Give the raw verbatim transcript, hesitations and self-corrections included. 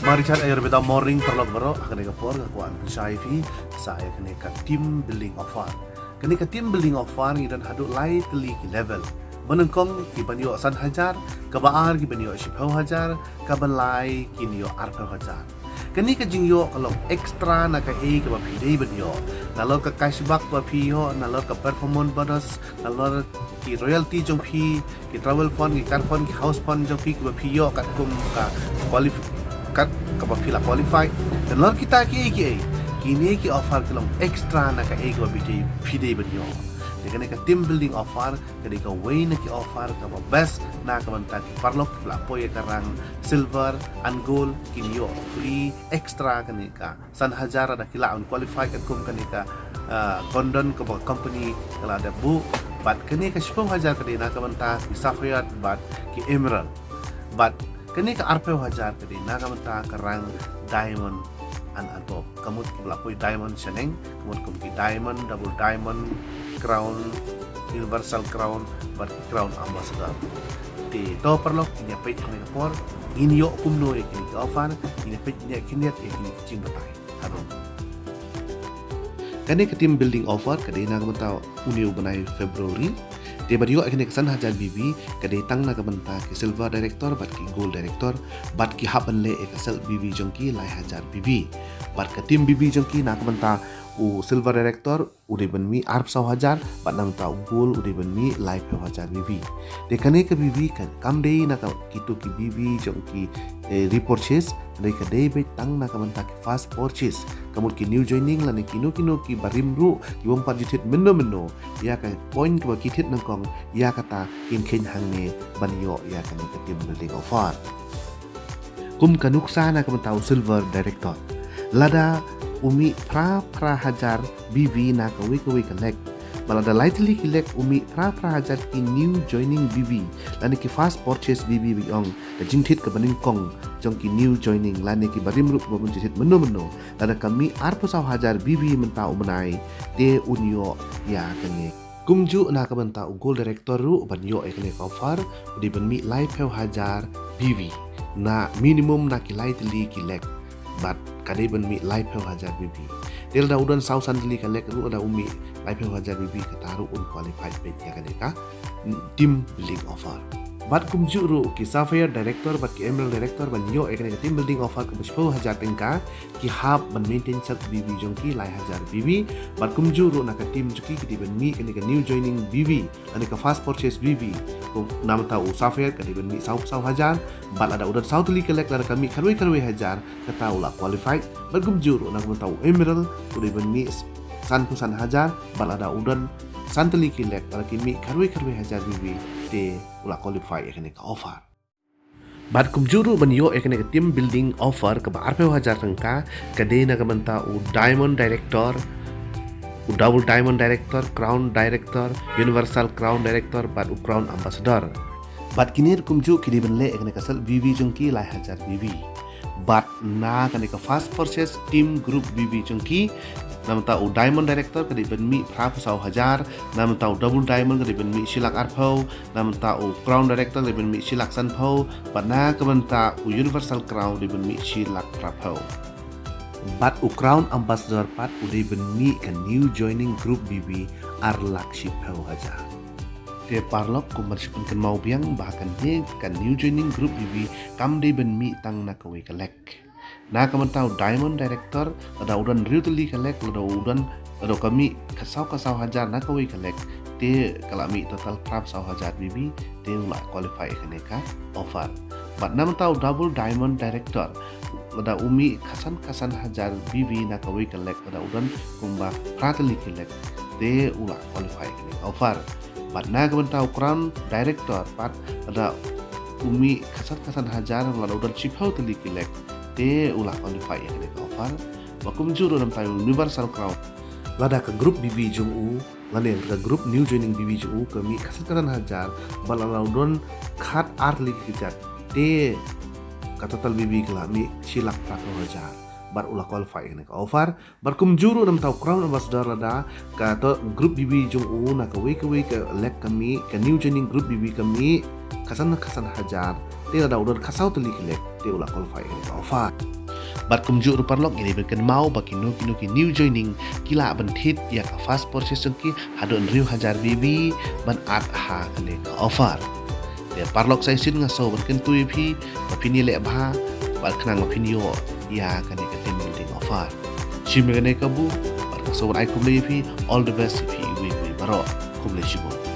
Marijang Ayurveda Morning, paralok baroh, ha kane ka por nga kwah ban pynshai ïa phi sa ïa kane ka team building offer. Kane ka team building offer ngi don haduh lai tylli ki level. Ba nyngkong ki ban ïoh san hajar, kaba ar ki ban ïoh shiphew hajar, kaba lai kin ïoh arphew hajar. Kane ka jingïoh ka long extra na kaei kaba phi dei ban ïoh. Nalor ka cashback ba phi ïoh, nalor ka performance bonus, nalor ki royalty jong phi, ki travel fund, ki car fund, ki house fund jong phi kiba phi ïoh katkum ka qualif-, kat kaba phi la qualify. Nalor kita kiei kiei, kine ki offer ki long extra na kaei kaba phi dei, phi dei ban ïoh. Te kane ka team building offer ka dei kawei na ki offer kaba best na ka bynta ki paralok kiba la poi ïa ka rang silver and gold, kin ïoh free extra kane ka san hajar lada ki lah ban qualify katkum kane ka, ah, condon kaba ka company ka la dep buh. Bad kane ka shiphew hajar ka dei na ka bynta ki sapphire bad ki emerald. Bad kane ka arphew hajar ka dei na ka bynta ka rang diamond and above. Ka mut kiba la poi diamond shaneng, ka mut kum ki diamond, double diamond, crown, universal crown, bad ki crown ambassador. Te to paralok, ngin ïa peit ha kane ka por, ngin ïoh kumno ïa kine ki offer, ngin ïa peit, ngin ïa khyndiat ïa kine ki jingbatai. Harum. Kane ka team building offer ka dei na ka bynta une u bnai February. Te ban ïoh ïa kane ka san hajar B V ka dei tang na ka bynta ki silver director bad ki gold director, bad ki hap ban leh ïa ka self B V jong ki lai hajar B V. Bad ka team B V jong ki na ka bynta u silver director u dei ban mih arphew saw hajar, bad na ka bynta u gold u dei ban mih laiphew hajar B V. Te kane ka B V ka kam dei na ka kito ki B V jong ki, eh, repurchase, hynrei ka dei beit tang na ka bynta ki first purchase. Ka mut ki new joining lane kino kino ki barim ruh ki bym pat ju thied mynno mynno ïa ka point kaba ki thied nyngkong, ïa kata kin kheiñ hangne ban ïoh ïa kane ka team building offer. Kum ka nuksa na ka bynta u silver director, lada u mih phra phra hajar B V na kawei kawei ka lek, bad lada lai tylli ki lek u mih phra phra hajar ki new joining B V lane ki first purchase B V, ba ong ka jingthied kaba nyngkong jong ki new joining lane ki barim ruh ba bym ju thied mynno mynno, lada ka mih arphew saw hajar B V mynta u bnai, te un ïoh ïa kane. Kumjuh na ka bynta u gold director ruh ban ïoh ïa kane ka offer u dei ban mih laiphew hajar B V na minimum na ki lai tylli ki lek, bad ka dei ban mih laiphew hajar B V. Te lada u don saw san tylli ka lek ruh, lada u mih laiphew hajar B V, kata ruh un qualified beit ïa kane ka team building offer. Bad kumjuh ruh ki sapphire director bad ki emerald director ban ïoh ïa kane ka team building offer kaba shiphew hajar tyngka, ki hap ban maintain self B V jong ki lai hajar B V. Bad kumjuh ruh na ka team jong ki ki dei ban mih kane ka new joining B V lane ka first purchase B V. Kum na ka bynta u sapphire ka dei ban mih saw saw hajar, bad lada u don saw tylli ka lek, lada ka mih khatwei khatwei hajar, kata u la qualified. Bad kumjuh ruh na ka bynta u emerald u dei ban mih sanphew san hajar, bad lada u don san tylli ki lek, lada ki mih khatwei khatwei hajar B V, te u la qualify ïa kane ka offer. Bad kumjuh ruh ban ïoh ïa kane ka team building offer kaba arphew hajar tyngka, ka dei na ka bynta u diamond director, u double diamond director, crown director, universal crown director, bad u crown ambassador. Bad kine ruh kumjuh ki dei ban leh ïa kane ka self B V jong ki lai hajar B V. Bad na kane ka first purchase team group B V jong ki, na ka bynta u diamond director ka dei ban mih phra phew saw hajar, na ka bynta u double diamond ka dei ban mih shi lak arphew, na ka bynta u crown director ka dei ban mih shi lak sanphew, bad na ka bynta u universal crown ka dei ban mih shi lak phraphew. Bad u crown ambassador pat u dei ban mih ka new joining group B V ar lak shiphew hajar. Te paralok, kum ban shu pynkynmaw biang ba kane ka new joining group B V kam dei ban mih tang na kawei ka lek. Na ka bynta u diamond director, lada u don hynriew tylli ka lek, lada u don, lada ka mih khatsaw khatsaw hajar na kawei ka lek, te ka la mih total phraphew saw hajar B V, te u la qualify ïa kane ka offer. Bad na ka bynta u double diamond director, lada u mih khatsan khatsan hajar B V na kawei ka lek, lada u don kumba phra tylli ki lek, te u la qualify ïa kane ka offer. Bad na ka bynta u crown director pat, lada u mih khatsan khatsan hajar, lada u don shiphew tylli ki lek, te u la qualify ïa kane ka offer. Bad kumjuh ruh na ka bynta u universal crown, lada ka group B V jong u lane ka group new joining B V jong u ka mih khatsan khatsan hajar, bad lada u don khat ar tylli ki kjat, te ka total B V ka la mih shi lak phraphew hajar, bad u la qualify ïa kane ka offer. Bad kumjuh ruh na ka bynta u crown ambassador, lada ka to group B V jong u na kawei kawei ka lek ka mih, ka new joining group B V ka mih khatsan khatsan hajar, te lada u don khatsaw tylli ki lek, te u la qualify ïa kane ka offer. Bad kumjuh ruh paralok, ngi dei ban kynmaw ba kino kino ki new joining ki lah ban thied ïa ka first purchase jong ki haduh hynriew hajar B B ban at ha kane ka offer. Te paralok, sa shisien nga sngew ban kyntu ïa phi ba phin ïaleh bha bad khnang ba phin ïoh ïa kane ka team building offer. Shim ïa kane kabu bad nga sngew ban ai khublei ïa phi. All the best ïa phi iwei pa iwei baroh. Khublei shibun.